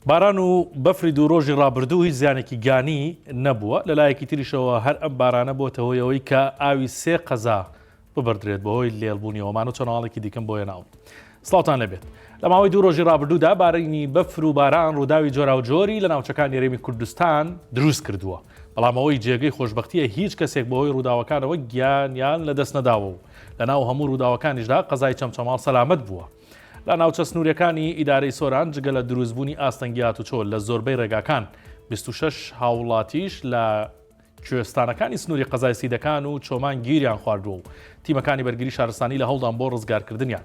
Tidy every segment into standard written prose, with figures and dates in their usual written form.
باران و بەفری دوو ڕۆژی ڕابردوو هیچ زیانێکی گیانی نەبووە، لەلایەکی تریشەوە هەر ئەم بارانە بۆتە هۆی ئەوەی کە ئاوی سێ قەزا ببڕدرێت بەهۆی لێڵبوونیەوە مانۆ چەند هەواڵێکی دیکەم بۆ هێناون. سڵاوتان لێبێت. لە ماوەی دوو ڕۆژی ڕابردوودا بارینی بەفر و باران ڕووداوی جۆراوجۆری لە ناوچەکانی هەرێمی کوردستان دروست کردووە، بەڵام ئەوەی جێگەی خۆشبەختییە هیچ کەسێک بەهۆی ڕووداوەکانەوە گیانیان لەدەست نەداوە و لەناو هەموو ڕووداوەکانیشدا قەزای چەمچەماڵ سەلامەت بووە. لە ناوچە سنووریەکانی ئیدارەی سۆران جگە لە دروستبوونی ئاستەنگی هاتوچۆ لە زۆربەی ڕێگاکان، 26 هاوڵاتیش لە کوێستانەکانی سنووری قەزای سیدەکان و چۆمان گیریان خواردووە و تیمەکانی بەرگری شارستانی لە هەوڵدان بۆ ڕزگارکردنیان.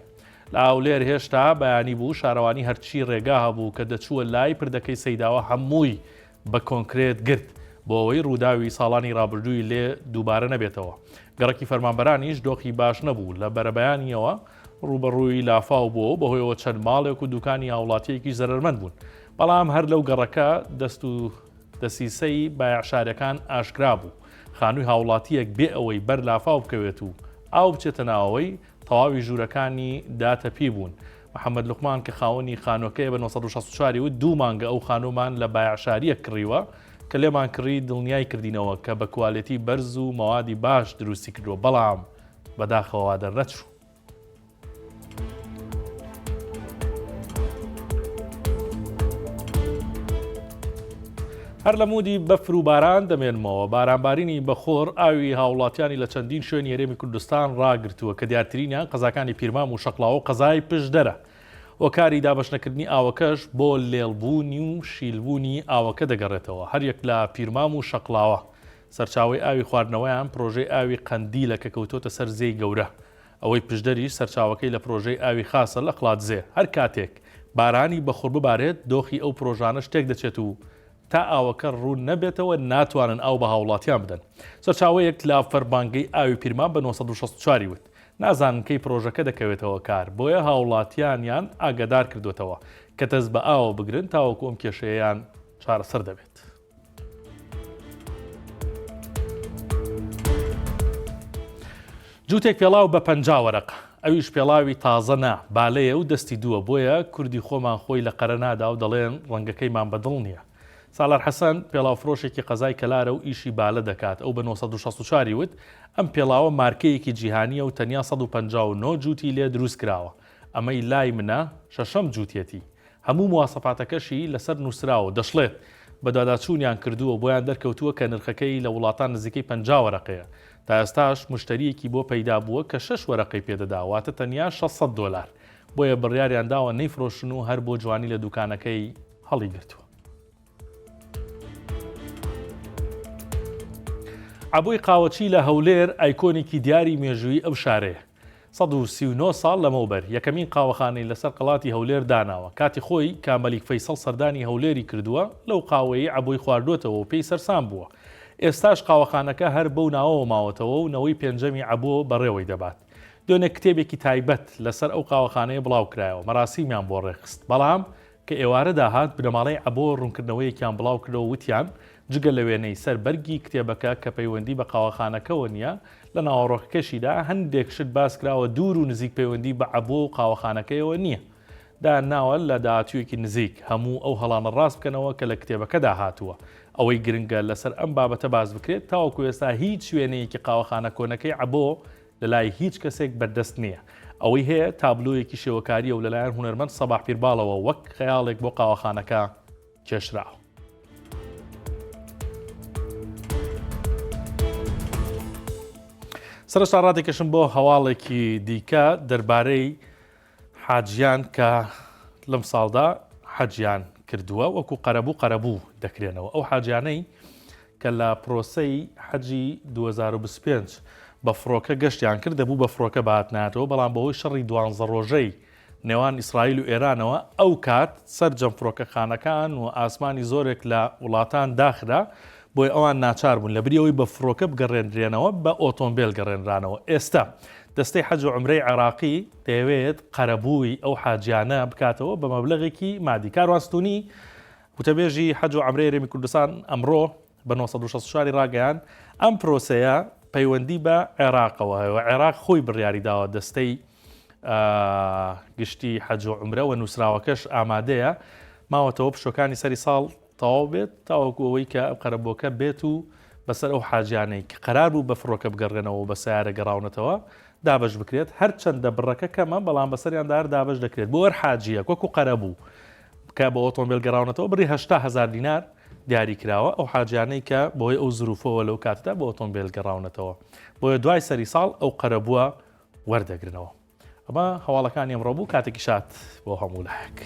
لە هەولێر هێشتا بەیانی بوو، شارەوانی هەرچی ڕێگا هەبوو کە دەچووە لای پردەکەی سەیداوە هەمووی بە کۆنکرێت گرت بۆ ئەوەی ڕووداوی ساڵانی ڕابردووی لێ دووبارە نەبێتەوە. گەڕەکی فەرمانبەرانیش دۆخی باش نەبوو، لە بەرەبەیانییەوە ڕووبەڕووی لافاو بووە و بەهۆیەوە چەند ماڵێک و دوکانی هاوڵاتییەکیش زەرەرمەند بوون. بەڵام هەر لەو گەڕەکە دەست و دەسیسەی بایەعشارەکان ئاشکرا بوو. خانووی هاوڵاتییەک بێ ئەوەی بەر لافاو بکەوێت و ئاو بچێتە ناوەوەی، تەواوی ژوورەکانی داتەپی بوون. محەمەد لوقمان کە خاوەنی خانووەکەیە بە 964 ی وت، دوو مانگە ئەو خانووەمان لە بایەعشارییەک کڕیوە، کە لێمان کڕی دڵنیای کردینەوە کە بە کوالێتی بەرز و مەوادی باش دروستی کردووە، بەڵام بەداخەوە وا دەرنەچوو. هەر لە مودی بەفر و باران دەمێنمەوە، بارانبارینی بەخۆڕ ئاوی هاوڵاتیانی لە چەندین شوێنی هەرێمی کوردستان ڕاگرتووە کە دیارترینیان قەزاکانی پیرمام و شەقڵاوە و قەزای پشدەرە. هۆکاری دابەشنەکردنی ئاوەکەش بۆ لێڵبوونی و شیلبوونی ئاوەکە دەگەڕێتەوە. هەریەک لە پیرمام و شەقڵاوە سەرچاوەی ئاوی خواردنەوەیان پرۆژەی ئاوی قەندیلە کە کەوتۆتە سەر زێی گەورە. ئەوەی پشدەریش سەرچاوەکەی لە پرۆژەی ئاوی خاسە لە قڵادزێ. هەر کاتێک بارانی بەخوڕ ببارێت دۆخی ئەو پرۆژانەش تێکدەچێت و تا ئاوەکە ڕوون نەبێتەوە ناتوانن ئاو بە هاوڵاتیان بدەن. سەرچاوەیەک لە فەرمانگەی ئاوی پیرمام بە 964 ی وت، نازانن کەی پرۆژەکە دەکەوێتەوە کار، بۆیە هاوڵاتیانیان ئاگادار کردووەتەوە کە دەست بە ئاوە بگرن تاوەکو ئەم کێشەیەیان چارەسەر دەبێت. جووتێک پێڵاو بە 50 وەرەق ئەویش پێڵاوی تازە نا بالەیە و دەستی دووە بۆیە کوردی خۆمان خۆی لە قەرە نادا و دەڵێن ڕەنگەکەیمان بەدڵ نییە. سالار حەسەن پێڵاوفرۆشێکی قەزای کەلارە و ئیشی بالە دەکات ئەو بە 964 ی وت ئەم پێڵاوە مارکەیەکی جیهانییە و تەنیا 159 جووتی لێ دروست کراوە ئەمەی لای منە شەشەم جووتیەتی هەموو مواسەفاتەکەشی لەسەر نووسراوە و دەشڵێت، بەدواداچوونیان کردووە و بۆیان دەرکەوتووە کە نرخەکەی لە وڵاتان نزیکەی 50 وەرەقەیە، تا ئێستاش موشتەرییەکی بۆ پەیدا بووە کە شەش وەرەقەی پێدەدا، واتە تەنیا 600 دۆلار، بۆیە بڕیاریان داوە نەیفرۆشن و هەر بۆ جوانی لە دووکانەکەی هەڵیگرتووە. عەبۆی قاوەچی لە هەولێر ئایکۆنێکی دیاری مێژوویی ئەو شارەیە. 139 ساڵ لەمەوبەر یەکەمین قاوەخانەی لەسەر قەڵاتی هەولێر داناوە. کاتی خۆی کە مەلیک فەیسەڵ سەردانی هەولێری کردووە، لەو قاوەیەی عەبۆی خواردووەتەوە و پێی سەرسام بووە. ئێستاش قاوەخانەکە هەر بەو ناوەوە ماوەتەوە و نەوەی پێنجەمی عەبۆ بەڕێوەی دەبات. دوێنێ کتێبێکی تایبەت لەسەر ئەو قاوەخانەیە بڵاوکرایەوە، مەراسیمیان بۆ ڕێکخست، بەڵام کە ئێوارە داهات، بنەماڵەی عەبۆ ڕوونکردنەوەیەکیان بڵاوکردەوە وتیان، جگە لە وێنەی سەر بەرگی کتێبەکە کە پەیوەندی بە قاوەخانەکەوە نییە، لە ناوەڕۆکەکەشیدا هەندێک شت باسکراوە دوور و نزیک پەیوەندی بە عەبۆ و قاوەخانەکەیەوە نییە. دایانناوە لە داهاتوویەکی نزیک هەموو ئەو هەڵانە ڕاست بکەنەوە کە لە کتێبەکەدا هاتووە. ئەوەی گرنگە لەسەر ئەم بابەتە باس بکرێت، تاوەکو ئێستا هیچ وێنەیەکی قاوەخانە کۆنەکەی عەبۆ لەلای هیچ کەسێک بەردەست نییە. ئەوەی هەیە تابلۆیەکی شێوەکارییە و لەلایەن هونەرمەند سەباح پیرباڵەوە وەک خەیاڵێک بۆ قاوەخانەکە کێشراوە. سەرەتا ڕادەکێشم بۆ هەواڵێکی دیکە دەربارەی حاجیان کە لەم ساڵدا حەجیان کردووە وەکو قەرەبوو قەرەبوو دەکرێنەوە ئەو حاجیانەی کە لە پرۆسەی حەجی 2025 بە فڕۆکە گەشتیان کرد دەبوو بە فڕۆکە بهاتنایەتەوە بەڵام بەهۆی شەڕی دوانزە ڕۆژەی نێوان ئیسرائیل و ئێرانەوە ئەو کات سەرجەم فڕۆکەخانەکان و ئاسمانی زۆرێک لە وڵاتان داخرا، بۆیە ئەوان ناچار بوون لەبری ئەوەی بە فڕۆکە بگەڕێندرێنەوە بە ئۆتۆمبێل گەڕێنرانەوە. ئێستا دەستەی حەج و عومرەی عێراقی دەیەوێت قەرەبووی ئەو حاجیانە بکاتەوە بە مەبلەغێکی مادی. کاروان ستونی، وتەبێژی حەج و عەمرەی هەرێمی کوردستان ئەمڕۆ بە 964 ی ڕاگەیاند، ئەم پرۆسەیە پەیوەندی بە عێراقەوە هەیە و عێراق خۆی بڕیاری داوە دەستەی گشتی حەج و عومرە و نووسراوەکەش ئامادەیە. ماوەتەوە پشوەکانی سەری ساڵ تەواو بێت تاوەکو ئەوەی کە ئەم قەرەبووەکە بێت و بەسەر ئەو حاجیانەی کە قەرار بوو بە فڕۆکە بگەڕێنەوە و بە سەیارە گەڕاونەتەوە دابەش بکرێت، هەرچەندە بڕەکە کەمە بەڵام بەسەریاندا هەر دابەش دەکرێت بۆ هەر حاجییەک وەکو قەرەبوو کە بە ئۆتۆمبێل گەڕاونەتەوە بڕی 80 هەزار دینار دیاری کراوە ئەو حاجیانەی کە بەهۆی ئەو زروفەوە لەو کاتەدا بە ئۆتۆمبێل گەڕاونەتەوە بۆیە دوای سەری ساڵ ئەو قەرەبووە وەردەگرنەوە. ئەمە هەواڵەکانی ئەمڕۆ بوو کاتێکی شاد بۆ هەموو لایەک.